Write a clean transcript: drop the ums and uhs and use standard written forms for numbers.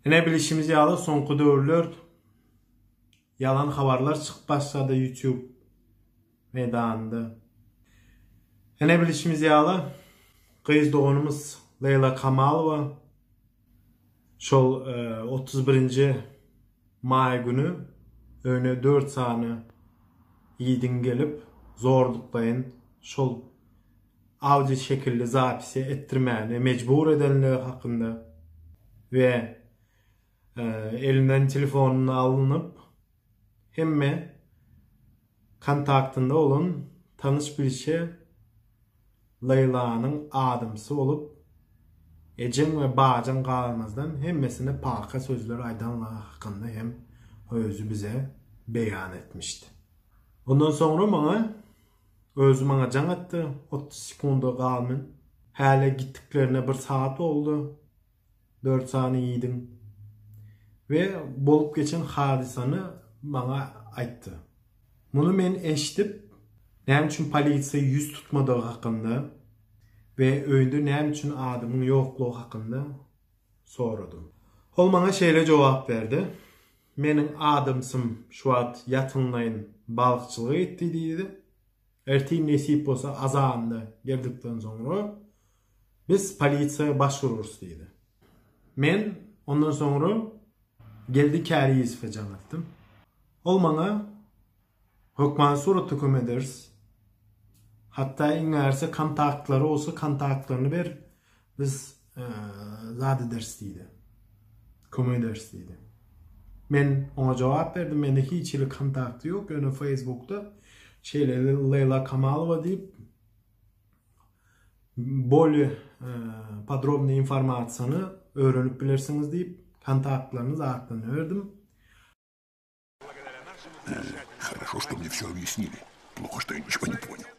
Ine bilişimiz ýaly soňky döwürler ýalan habarlar çykyp başlady YouTube meýdanynda. Ine bilişimiz ýaly gyz doganymyz Leýla Kamalowa şol 31-nji maý güni öýüne 4 sany ýigidiň gelip zorluklaýyn şol audio şekilli zapisi etdirmäne mejbur edenligi hakynda we elinden telefonyny alnyp hemme kontaktynda bolan tanyş-bilişe Leýlanyň adamsy bolup ejeň we bajaň galmazdan hemmesine paka sözler aýdanlygy hakynda hem özi bize beýan etmişdi. Ondan soňra maňa Özi maňa jaň etdi, 30 sekunda galmyn. Häli gitdiklerine bir sagat boldy. Dört sany ýigidiň. We bolup geçen hadysany maňa aýtdy. Muny men eşidip, näme üçin polisiýa ýüz tutmadygy hakynda we öýünde näme üçin adamyň ýoklugy hakynda soradym. Ol maňa şeýle jogap berdi, Meniň adamsym şu wagt ýatynlaýyn balykçylyga gitdi diýdi. Ertir nesip bolsa azanda geldikden soňra biz polisiýa baş urarys diýdi. Men ondan soňra Geldi Käriýewowe jaň etdim. Ol maňa Hökmany suratda kömek ederis. Hatda iň bärisi kontaktlary bolsa kontaktlaryny ber, biz zat ederis diýdi. Kömek ederis diýdi. Men oňa jogap berdim, mende hiç hili kontakty ýok, ýöne Facebookda şeýle Leýla Kamalowa diýip bolýe podrobnyý informasiýany öwrenip bilersiňiz diýip kontaktlaryny zatlaryny berdim. Хорошо, что мне все объяснили. Плохо, что я ничего не понял.